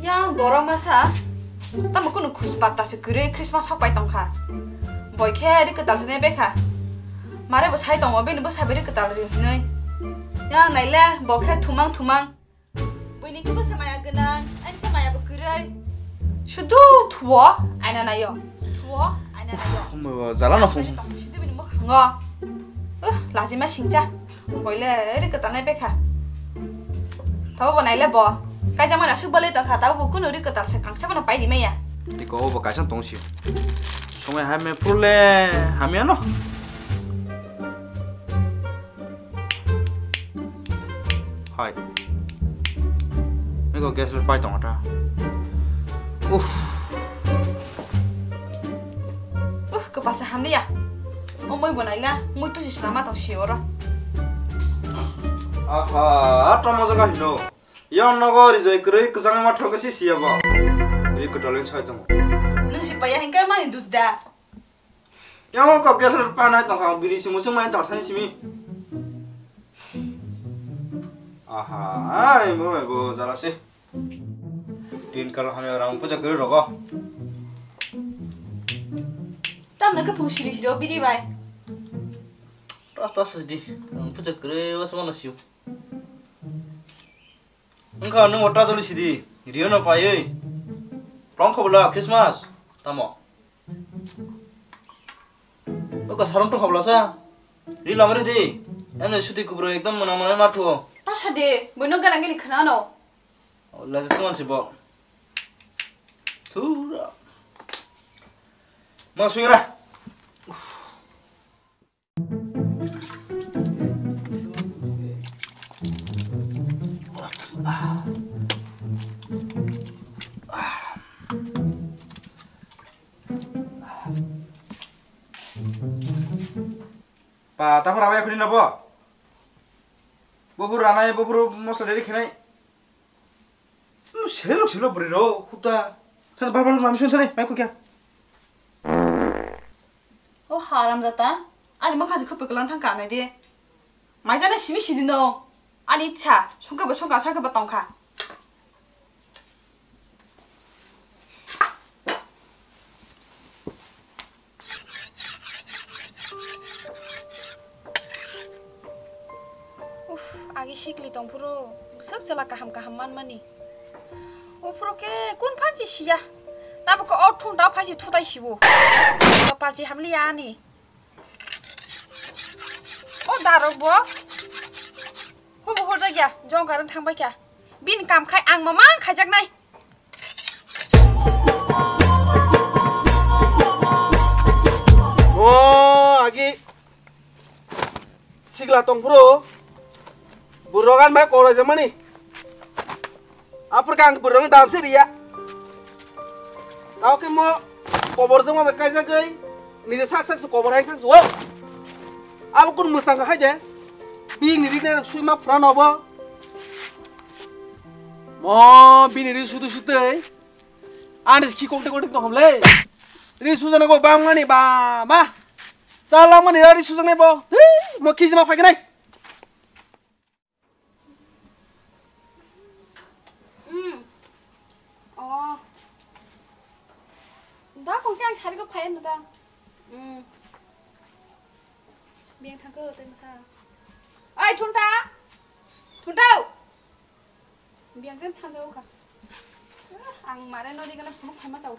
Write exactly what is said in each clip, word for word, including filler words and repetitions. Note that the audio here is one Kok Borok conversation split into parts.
Yang borok masa, tamo kunu khus patta se kwrwi Christmas hok pai tongkha. Boi khe ri kwtal se ne bekha. Mare bo sai tongo, bini bwsa bai ri kwtal ri hinwi. Yang naile bo khe thumang thumang. Buini khe bwsa maya gwnang, ani khe maya bo kwrwi. Sudu thuo, aina naio. Thuo, aina naio. Omo bo jala no phung. Tong sidu bini mukhango. Uh, lajima singcha. Boile ri kwtal nai bekha. Tabo bo naile bo. Kaijak mana suk balai tongkha, tabo bo kunu ri kwtal se kangsa bono pai ri maya. Tiko bo kaisa tong sio. Somai hai me phurle hamya no. Hai. Ego gas le pai tong ta. Uff. Uff, kwpal se hamliya. O mui bo naila, mui tusi slama tong si oro. Aha, tamo jaga hino. Yon nogo rijoi kwrwi kwchangma thok si siya bo. Ri kwtalwin sai tongo. Nung si paya hingkai mani dus da. Yang kok gas le pa nai tongkha, biri simu sung mai tong thani simi. Aha, ai bo, ai bo, jala se. Tin kalo hamya rang puja kwrwi rogo. Tam na ka phung siri siri o biri bai. Rasta sidi, rang puja kwrwi was mana siu. Wngkha nwng o tajoli sidi, rio no paiwi. Prong kho bwla Christmas, tamo. Wngkha sarong tong kho bwla sa. Ri lamari di. Emne suti kubro ekdom mwnang mwnang ma thuo. Ta sade, boino gana gini khna no. Laje tuan si bo. Thura. Ma suira. Pa, taphar awai khuni na bo? Bubur ranai, bubur mosla deri khenai. Hmm, selok selok bwrwi rok, huta. Thang bar bar mami sung thani, mai kukya. O haram jata, ani mokha se khupui kwlang thang kanai de. Mai jana simi sidi no. Ani ichha, sungkhe bo sungkha, sungkhe bo tongkha. Uf, agi sikli tongphuru, bwswk chwla kaham kaham manmani. Uphuru khe kun phansi siya. Tabuk khe o thung tao phaisi thutai sibo. Palchi hamliya ani. O darok bo. Hubu hurjakya, jongkar wng thangbaikha. Bini kam khai ang mamang khaijaknai. O agi sikla tongphuru burok ani bai koraijak mani. Aphuru khe ang burok ni dam se riya. Tao khe mo kobor jongma bai kaijagwi nini sak sak se kobor hai khang se o. Abo kun mwsang hai de. Bini ri nai sui ma phra no bo. Mo bini ri sudu sutei. Ani khi kokte kokte tong le. Ri sujana go bang mani ba ma. Chala mani ri sujang nai bo. Mo khi jima phai nai. Hmm. Oh. Da kong khe ang sari ko phai no da. Hmm. Biyang thang ko tei masa. Oi, Thunta. Thunta. Biyang jen thang jao kha. Ang mare no di kana phunuk phai ma sao.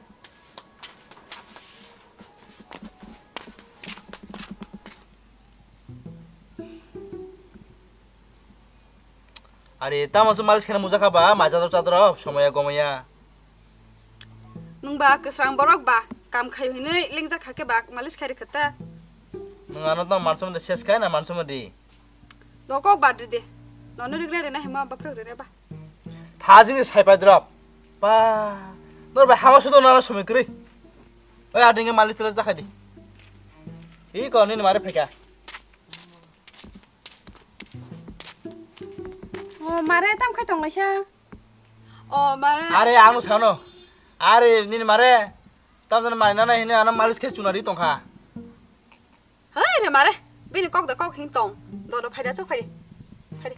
Are, tamo se malis khena mujak kha ba, mai chador chador, somaya gomaya. Nwng ba kwsrang borok ba, kam khai hwnwi lengjak kha khe ba, malis khai rwkha ta. Nwng ano tamo mansa madi ses khai na mansa madi? Dokok bad ride. Nono rigna rena hima baprok rena ba. Thajini sai pai drop. Pa. Nor bai hama sudo nana somoi kwrwi. Oi adinge malis telas dakhai di. Hi ko nini mare pheka. O mare tam khai tong laisa. O mare. Are ang sano. Are nini mare. Tam jani mari nana hini ano malis khe chunari tongkha. Hai re mare, bini kok da kok hin tong. Dodo phaida chok phaidi. Phaidi.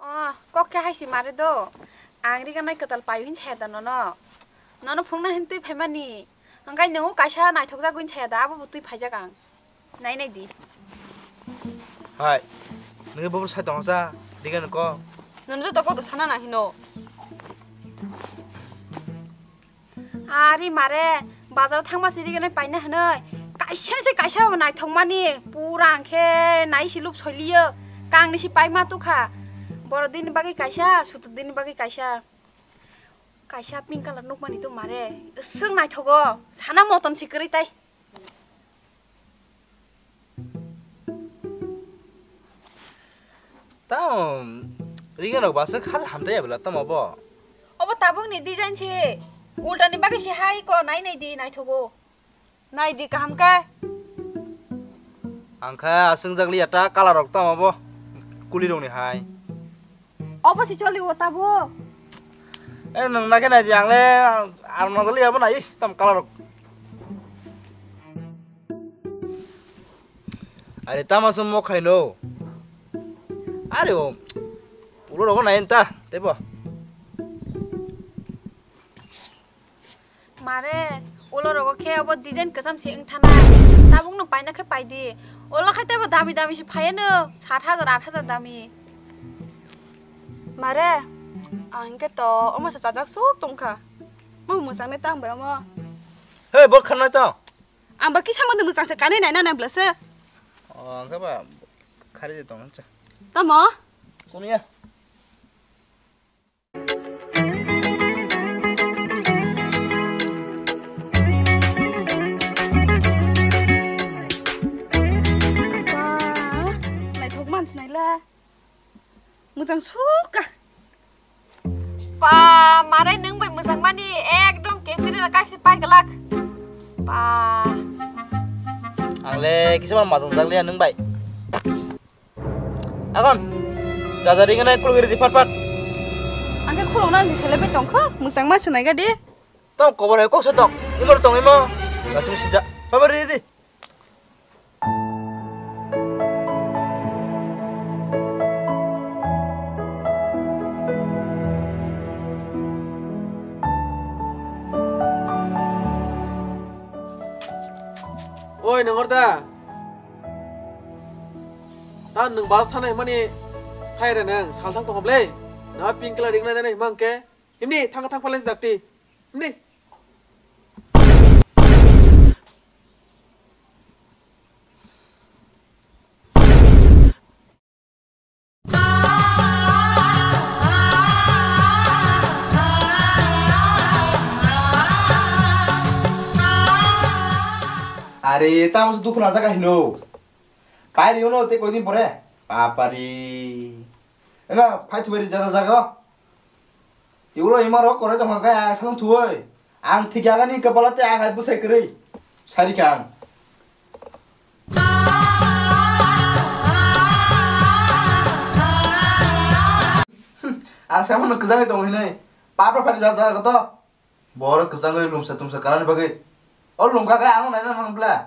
Oh, Khe hai si mare do. Ang riganai kwtal paio hin saya da nono. Nono phungna hin twi phaimani. Hwnkhe nwngo kaisa naithok jagwi hin saya da, abo bo twi phaijak ang. Nai nai di. Hai. Nwngi bubur sai tong sa. Rigan ko. Nono joto kok sana na hino. Ari mare, bazar thangma si riganai paina hinoi. Kaisa se kaisa bo naithokmani, pura angkhe nai si lup soiliyo. Kangni si paima tukha. Boro dini bagwi kaisa, sutu dini bagwi kaisa. Kaisa pink color nukmani to mare. Swng naithogo. Sana moton si kwrwi tai. Tamo rigan rok basa khal hamjaya bela tamo bo. Obo tabuk ni design se. Ulta ni bagwi se hai ko nai nai di naithogo. Nai di kaham khe. Ang khe aswng jak liya ta color rok tamo bo. Kuli rok ni hai. Obo si choli o tabo. Eh, nwng nakhe nai di, ang le, ang nang jali abo nai, tam color rok. Are tama sum mo khaino. Are o. Ulo rogo nai ta, tebo. Mare, ulo rogo khe obo design kwcham se wng thanai. Tabuk no paina khe pai di. Ulo khai tebo dami dami se phaiya no, sat hajar, aat hajar dami. Mare, ang khe to omo se chajak suk tong kha. Mo mwchang nai tang bai omo. Hey, bor khanai tong. Ang ba kisa mo de mwchang se kanwi nai na nai bla se. O, ang khe ba khari de tong cha. Tamo? Kunia. Ba, naithok man sinai la. Mwchang sukha. Ba, mare nwng bai mwchang mani ekdom kejri ra kaisi pai glak. Ba. Ang le kisa ma majang jak liya nwng bai. Agon. Jaja ringnai kulgiri di phat phat. Ang khe khulok nang si sele bai tong kho, mwchang ma sinai ga di. Tong kobor hai kok sa tong. Imor tong imo. Langsung sija. Phabar di di. Oi, nangor da. Ta nwng bas thana himani hai re nang sal thang tong ble. Na pink color ring na jana himang ke. Himni thang thang phalens dakti. Himni. Are, tamo se dukhu na jaga hino. Pairi ono te koidin pore. Papari. Enga, phai thubari jaga jaga. Iulo ima rok kore tongkha khe ang sakang thuoi. Ang thik yagani kwpalo tei ang hai bwsai kwrwi. Sari kha ang. Ang saimano kwchangwi tongo hinwi. Papra phari jar jar to. Borok kwchangwi lumsa tumsa kanani bagwi. O lungka khe ano naina nang bla.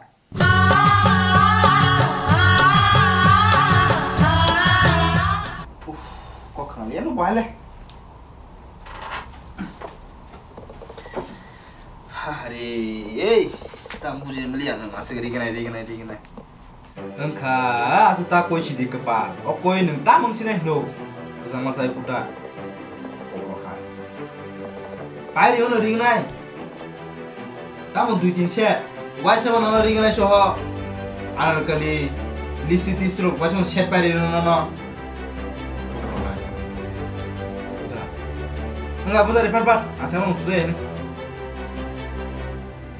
Uff, kok khna liya no bahai le. Hari, ei, tam buji mliya nang asik rignai, rignai, rignai. Wngkha, aswk ta koi sidi kwpal. O koi nwng ta mwng sinai hino. Kwchangma chai puta. Oro hai. Pairi ono ringnai. Tamo dui tin set. Waisa bono no ringnai soho. Anarkali, lipstick tipstick rok waisa bono set pairi no no no. Oro hai. Puta. Wngkha bujari phat phat. Asa mung sujai ni.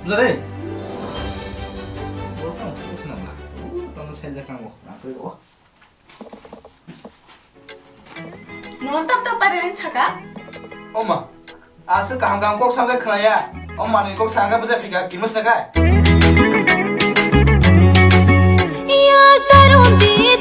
Bujari. Oro tamo sujai sinang na. Oro tamo sai jakang o. Nakoi o. Nwng tap tap pairani saka? Oma, aswk kaham kaham kok samkhe khwnaya. O manwi kok sangkhe bwsa phika, kimo saka? Yak tarong di